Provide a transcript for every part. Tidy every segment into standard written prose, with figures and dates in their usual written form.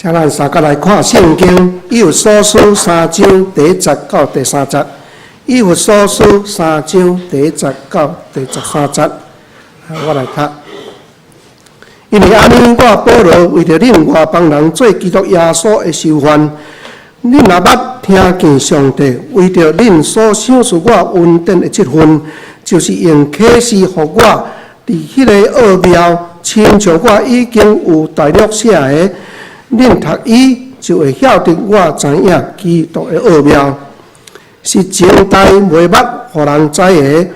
請咱三佮來看聖經，以弗所書三章第一節到第三節。以弗所書三章第一節到第十三節，我來讀。因為按呢，我保羅為著恁外邦人做基督耶穌的囚犯，恁若捌聽見上帝為著恁所賞賜我恩典的這份，就是用啟示予我佇彼个奧妙，親像我已經有大略寫的，恁讀伊就會曉得我知影基督的奧妙，是前代袂捌予人知的，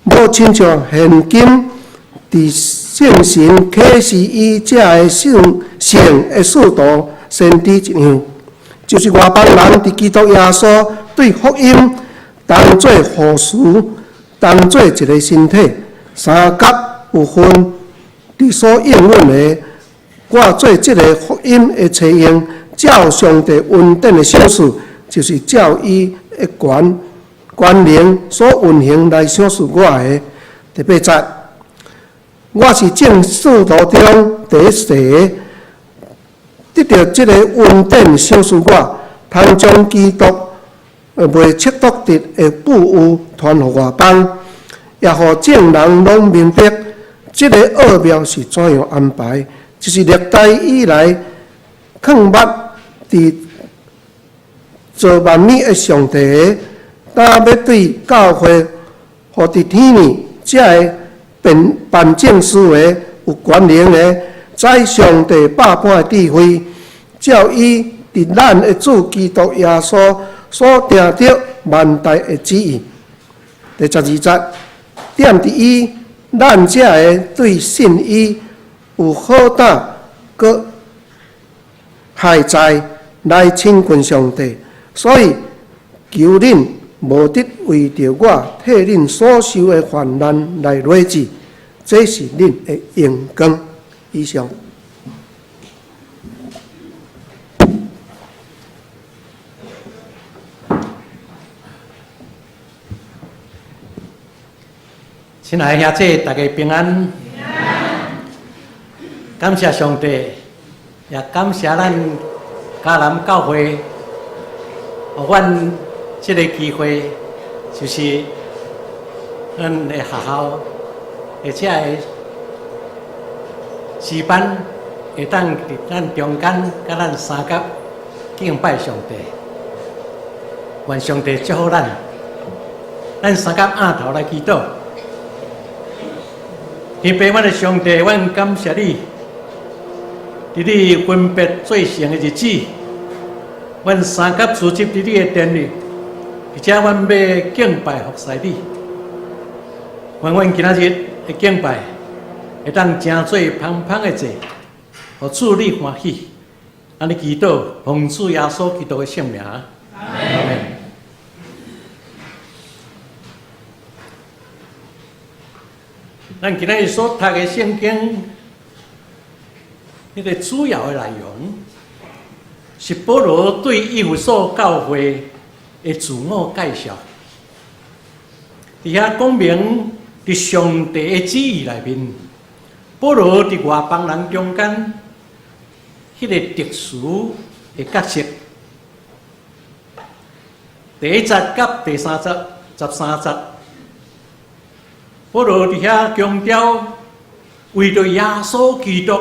無親像現今佇聖神啟示伊這个聖聖的使徒先知一樣，就是外邦人佇基督耶穌對福音當做護持，當做一个身體，相佮有份佇所應允的。我做這个福音的冊用，照上帝恩典的賞賜，就是照伊的權權能所運行來賞賜我的。第八節，我是眾使徒中第一細的，得著這个恩典賞賜我，通將基督袂測度得的富裕傳予外邦，也予眾人攏明白，這个奧妙是怎樣安排。就是歷代以來，囥密佇造萬物的上帝的，今欲對教會，予佇天裡這个辦辦政事的有權能的，知上帝百般的智慧，照伊佇咱的主基督耶穌所定著萬代的旨意。第十二節，踮佇伊，咱這个對信伊有好膽閣害在來親近上帝，所以求恁無得為著我替恁所受的患難來累積，這是恁的榮光。以上。親愛的兄弟，大家平安。感謝上帝，也感謝咱迦南教會，予阮這个機會，就是咱的學校，而且的詩班會當佇咱中間，佮咱相佮敬拜上帝。願上帝祝福咱，咱相佮奀頭來祈禱。天父，阮的上帝，阮感謝你，佇你分別做聖的日子，阮相佮聚集佇你的殿裡，而且阮欲敬拜服侍你。願阮今仔日的敬拜會當成做芳芳的祭，予主你歡喜。按呢祈禱，奉主耶穌基督的聖名。阿們。咱今仔日所讀的聖經，彼个主要的內容是保羅對以弗所教會的自我介紹。佇遐講明，佇上帝的旨意內面，保羅佇外邦人中間，彼个特殊的角色。第一節佮第三節、十三節。保羅佇遐強調，為著耶穌基督，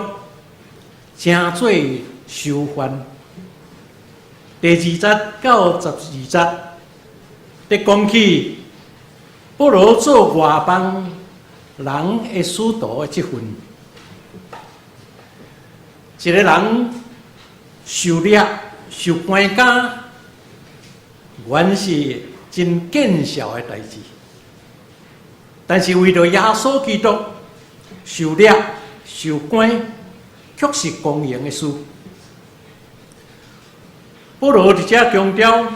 成做囚犯。第二節到十二節，佇講起保羅做外邦人的使徒的這份，一个人受掠、受關監，原是真見笑的代誌。但是為著耶穌基督受掠、受關，卻是光榮的事。保羅佇遮強調，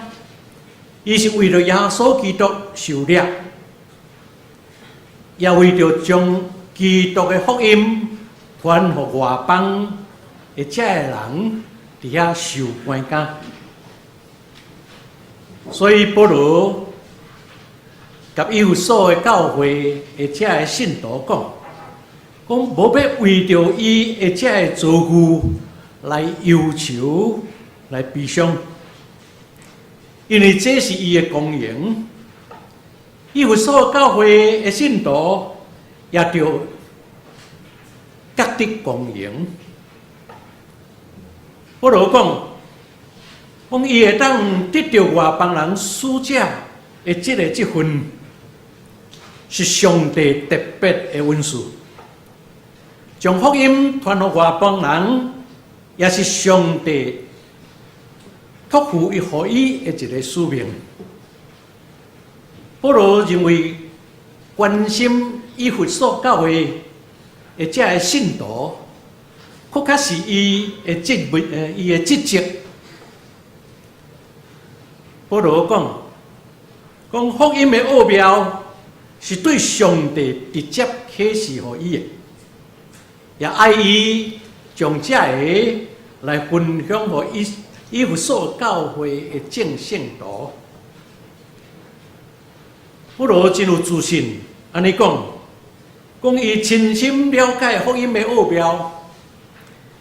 伊是為著耶穌基督受掠，也為著將基督的福音傳予外邦的這个人佇遐受關監。所以保羅共以弗所的教會的這个信徒講，講無欲為著伊的這个遭遇來憂愁、來悲傷，因為這是伊的光榮。以弗所教會的信徒也著覺得光榮。保羅講，講伊會當得著外邦人使者的這个職份，是上帝特別的恩賜。將福音傳予外邦人，也是上帝託付伊予伊的一个使命。保羅認為，關心以弗所教會的這个信徒，閣較是伊的職務，伊的職責。保羅講，講福音的奧妙是對上帝直接啟示予伊的，也愛伊將這个來分享予以弗所教會的眾聖徒。保羅真有自信，按呢講，講伊親身了解福音的奧妙，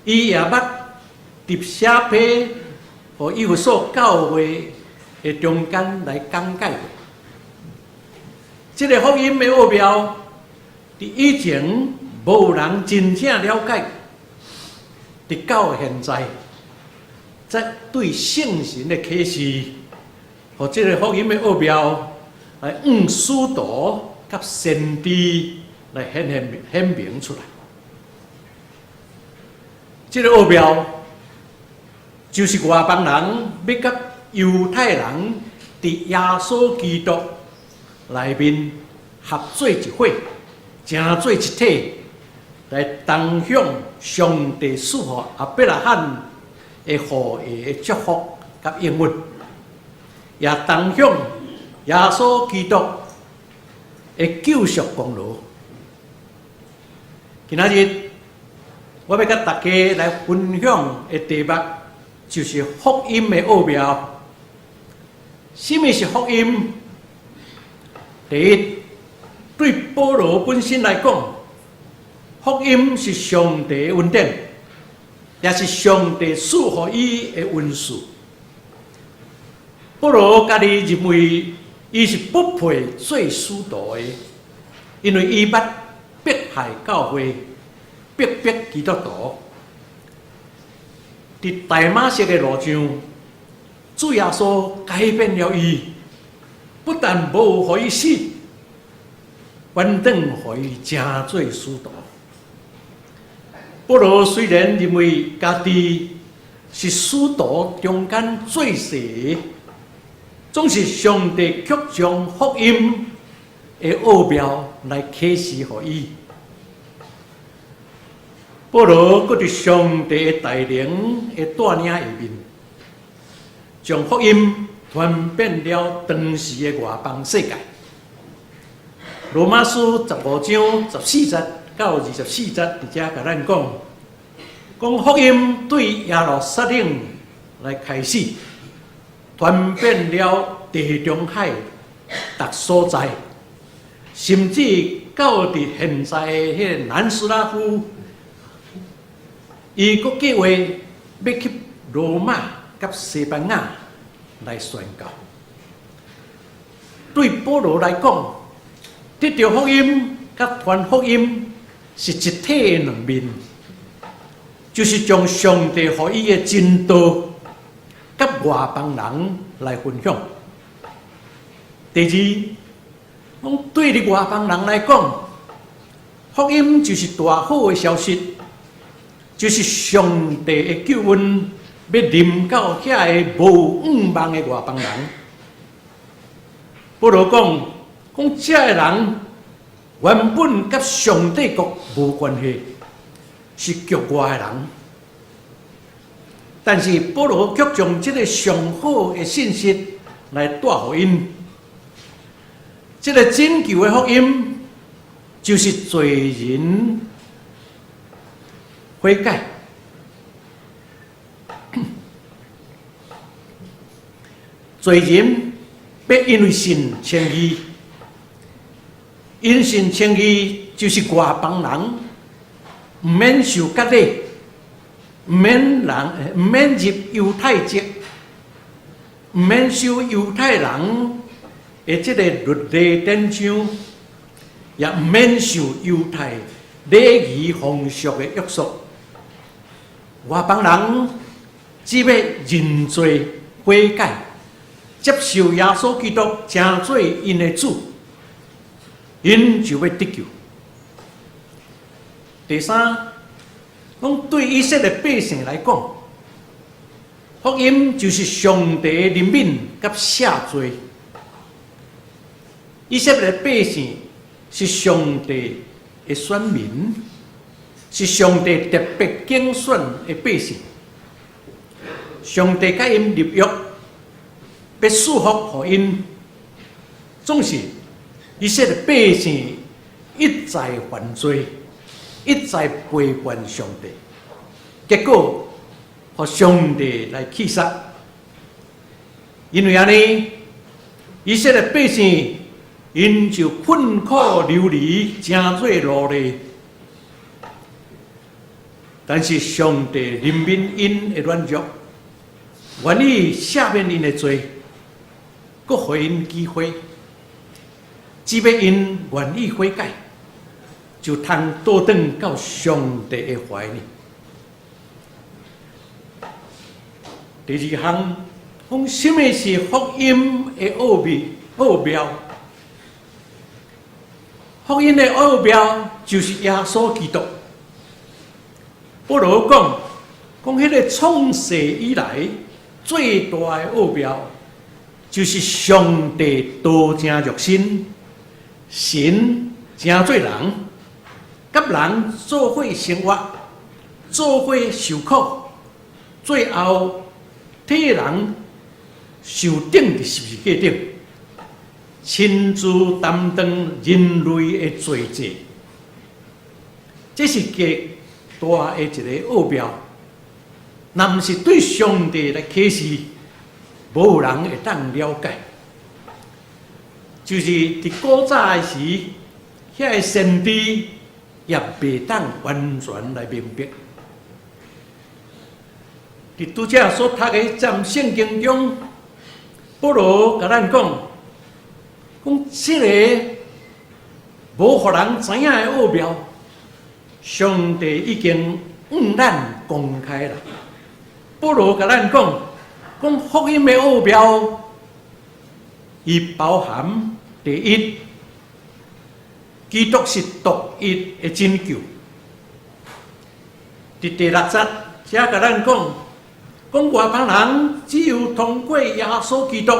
伊也捌佇寫批予以弗所教會的中間來講解過。這个福音的奧妙，佇以前無人真正了解，直到現在，才對聖神的啟示，予這个福音的奧妙來向使徒佮先知來顯現顯明出來。這个奧妙就是外邦人欲佮猶太人佇耶穌基督內面合做一伙，成做一體，來同享上帝賜予亞伯拉罕的後裔的祝福佮應允，也同享耶穌基督的救贖功勞。今仔日我欲佮大家來分享的題目就是福音的奧妙。啥物是福音？第一，對保羅本身來講，福音是上帝的恩典，也是上帝賜予伊的恩賜。保羅家己認為，伊是不配做使徒的，因為伊捌迫害教會，逼迫基督徒。佇大馬色的路上，主耶穌改變了伊，不但無予伊死，反轉予伊成做使徒。保羅雖然認為家己是使徒中間最細的，總是上帝卻將福音的奧妙來啟示予伊。保羅閣佇上帝的大能的帶領下面，將福音傳遍了當時的外邦世界。羅馬書15章14節到24節，佇遮共咱講，講福音對耶路撒冷來開始，傳遍了地中海逐所在，甚至到佇現在的彼个南斯拉夫，伊閣計劃欲去羅馬佮西班牙來宣教。對保羅來講，得著福音佮傳福音是一體的兩面，就是將上帝予伊的真道佮外邦人來分享。第二，講對佇外邦人來講，福音就是大好的消息，就是上帝的救恩欲臨到遐个無向望的外邦人。保羅講，講這个人原本佮上帝國無關係，是局外的人。但是保羅卻將這个上好的信息來帶予𪜶。這个拯救的福音，就是罪人悔改，罪人欲因為信稱義，因信稱義就是外邦人，毋免受割禮，毋免人，毋免入猶太籍，毋免守猶太人的這个律例典章，也毋免受猶太禮儀風俗的約束。外邦人只欲認罪悔改，接受耶穌基督成做𪜶的主，𪜶就欲得救。第三，講對以色列百姓來講，福音就是上帝的憐憫佮赦罪。以色列百姓是上帝的選民，是上帝特別揀選的百姓。上帝佮𪜶立約，欲賜福予𪜶，總是以色列百姓一再犯罪，一再背叛上帝，結果予上帝來棄殺。因為按呢，以色列百姓𪜶就困苦流離，成做奴隸。但是上帝憐憫𪜶的軟弱，願意赦免𪜶的罪，閣予𪜶機會，只欲𪜶願意悔改，就通倒轉到上帝的懷裡。第二項，講啥物是福音的奧秘奧妙？福音的奧妙就是耶穌基督。保羅講，講彼个創世以來最大的奧妙，就是上帝道成肉身，神成做人，佮人做伙生活，做伙受苦，最後替人受釘佇十字架頂，親自擔當人類的罪債，這是極大的一个奧妙。若毋是對上帝來啟示，無人會當了解。就是佇古早的時，遐个先知也袂當完全來明白。佇拄才所讀的這節聖經中，保羅共咱講，講這个無予人知影的奧妙，上帝已經向咱公開啦。保羅共咱講，講福音的奧妙，伊包含第一，基督是獨一的拯救。佇第六節，遮共咱講，講外邦人只有通過耶穌基督，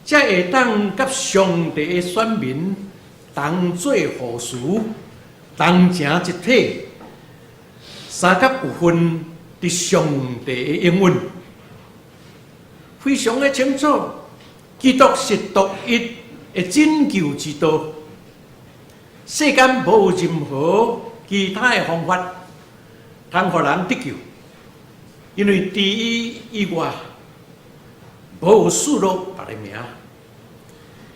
才會當佮上帝的選民同做後嗣，同成一體，相佮有份佇上帝的應允。非常的清楚，基督是獨一的拯救之道，世間無任何其他的方法通予人得救，因為除伊以外，無賜予別个名。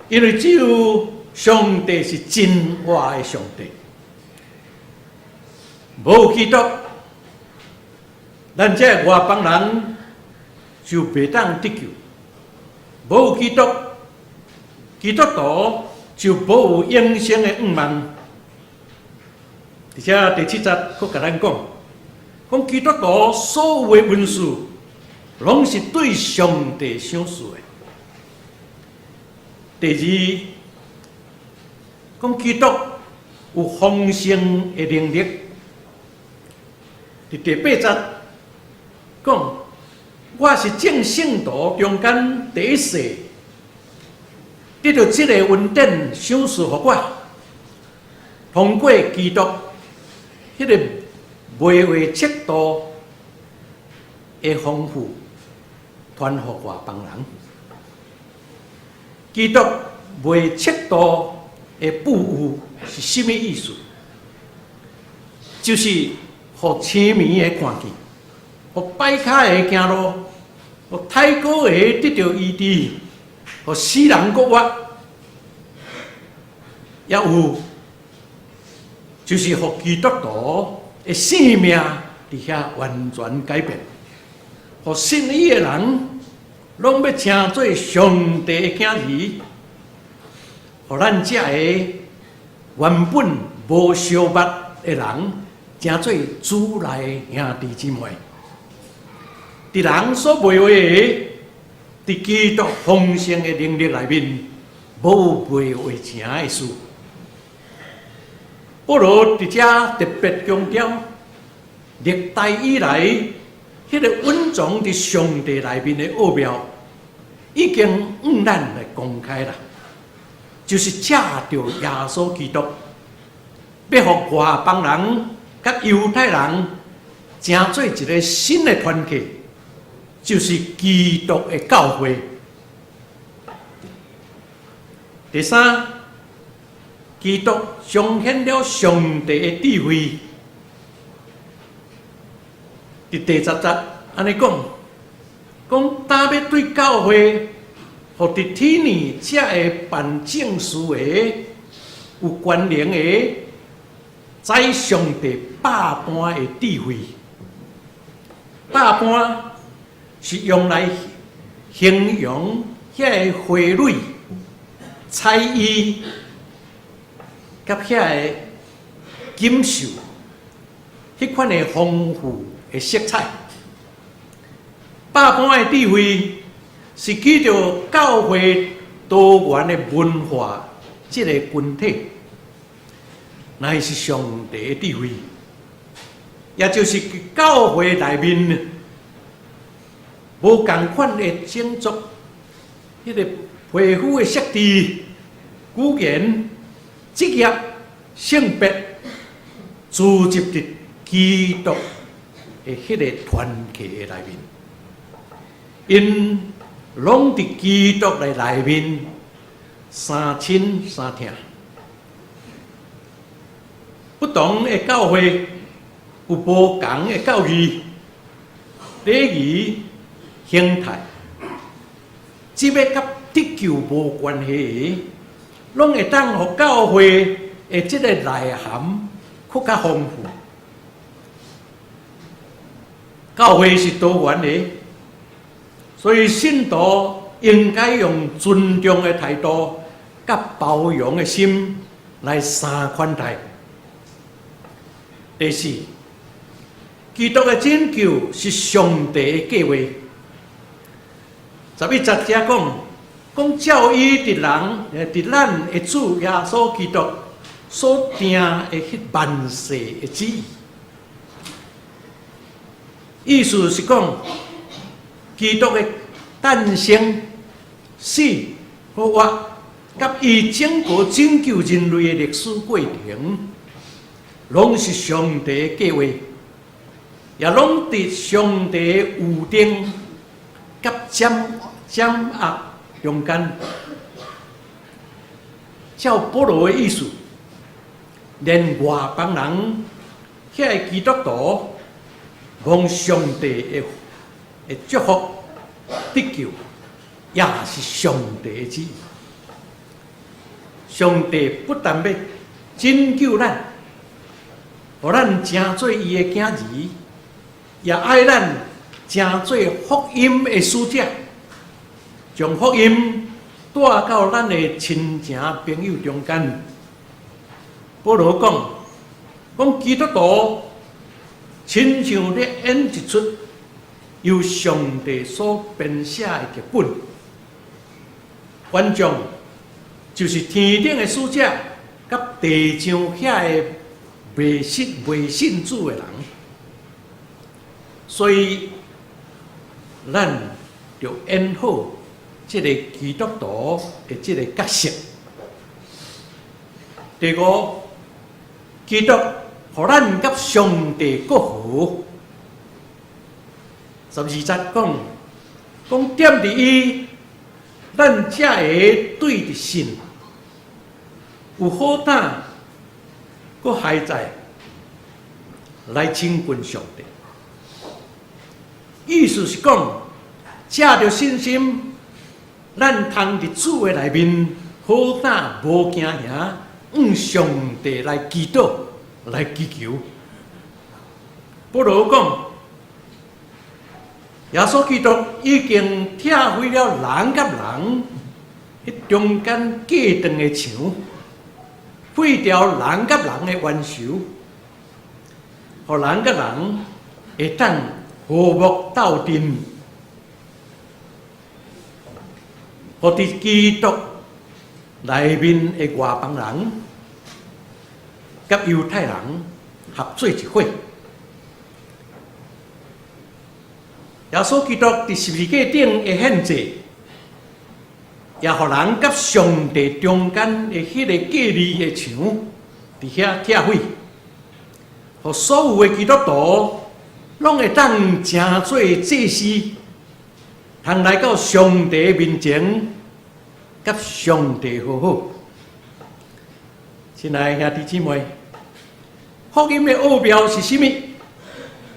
因為只有上帝是真活的上帝，無基督，咱這外邦人就袂當得救；無基督，基督徒就無永生的盼望。而且第七節閣共咱講，講基督徒所有的文書，攏是對上帝賞賜的。第二，講基督有豐盛的能力。佇第八節講，我是眾聖徒中間第一細，得著這個恩典賞賜予我，通過基督彼个無話測度的豐富，傳予外邦人。基督袂測度的富有是啥物意思？就是予青盲的看見，予跛跤的行路，予胎瘰的得著醫治，予死人閣活，也有就是予基督徒的性命佇遐完全改變，予信伊的人攏欲成做上帝的囝兒，予咱這个原本無相捌的人，成做主內兄弟姊妹。佇人所袂會的，佇基督豐盛的能力內面，無袂會成的事。保羅佇遮特別強調，歷代以來，彼個隱藏佇上帝內面的奧妙，已經向咱來公開啦。就是藉著耶穌基督，欲予外邦人佮猶太人成做一个新的團體，就是基督的教會。第三，基督彰顯了上帝的智慧。佇第十節按呢講，講當欲對教會，予佇天呢這个辦正事的、有權能的，知上帝百般的智慧。百般是用來形容遐个華麗、彩衣，佮遐个錦繡，彼款的豐富的色彩。百般的智慧是指著教會多元的文化這个群體，乃是上帝的智慧，也就是教會內面無仝款的種族，彼个皮膚的色致、語言、職業、性別，聚集佇基督的彼个團契的內面，𪜶攏佇基督的內面相親相疼。不同的教會有無仝的教義、禮儀、形態，只欲佮得救無關係的，攏會當予教會的這個內涵閣較豐富。教會是多元的，所以信徒應該用尊重的態度、佮包容的心來相款待。第四，基督的拯救是上帝的計劃。11節遮講，講照伊佇人，佇咱的主耶穌基督所定的彼萬世的旨意。意思是講，基督的誕生、死、復活，佮伊整個拯救人類的歷史過程，攏是上帝的計劃，也攏佇上帝的預定佮掌握中間。照保羅的意思，連外邦人遐个基督徒，蒙上帝的祝福得救，也是上帝的旨意。上帝不但欲拯救咱，予咱成做伊的囝兒，也愛咱成做福音的使者，將福音帶到咱的親情朋友中間。保羅講，講基督徒親像咧演一齣由上帝所編寫的劇本，觀眾就是天頂的使者，佮地上遐个未信主的人，所以咱著演好這個基督徒的這个角色。第五，基督予咱佮上帝閣和。12節講，講踮佇伊，咱才會對著信有好膽，閣還在來親近上帝。意思是講，藉著信心，咱通佇主的內面好膽無驚嚇，向上帝來祈禱、來祈求。保羅講，耶穌基督已經拆毀了人佮人彼中間隔斷的牆，廢掉人佮人的冤仇，予人佮人會當和睦鬥陣，予佇基督內面的外邦人佮猶太人合做一伙。耶穌基督佇十字架頂的獻祭，也予人佮上帝中間的彼个隔離的牆佇遐拆毀，予所有的基督徒攏會當成做祭司，通來到上帝面前，佮上帝和好。親愛的兄弟姊妹，福音的奧妙是啥物？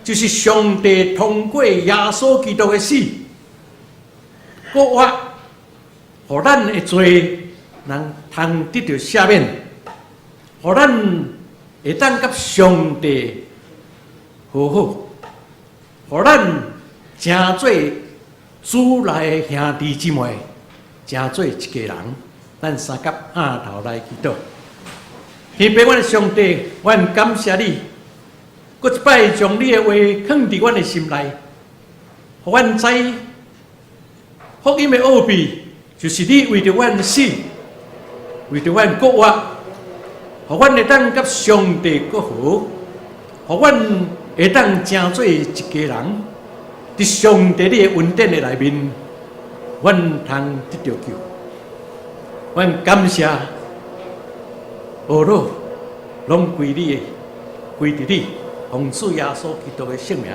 就是上帝通過耶穌基督的死，復活，予咱的罪能通得著赦免，予咱會當佮上帝和好，予咱成做主內的兄弟姊妹，成做一家人。咱相佮奀頭來祈禱。天父阮的上帝，阮感謝你，閣一擺將你的話囥佇阮的心內，予阮知福音的奧秘，就是你為著阮死，為著阮復活，予阮會當佮上帝閣和，予阮會當成做一家人，佇上帝你的恩典的內面，阮通得著救。阮感謝呵咾，攏歸你的，歸佇你，奉主耶穌基督的聖名。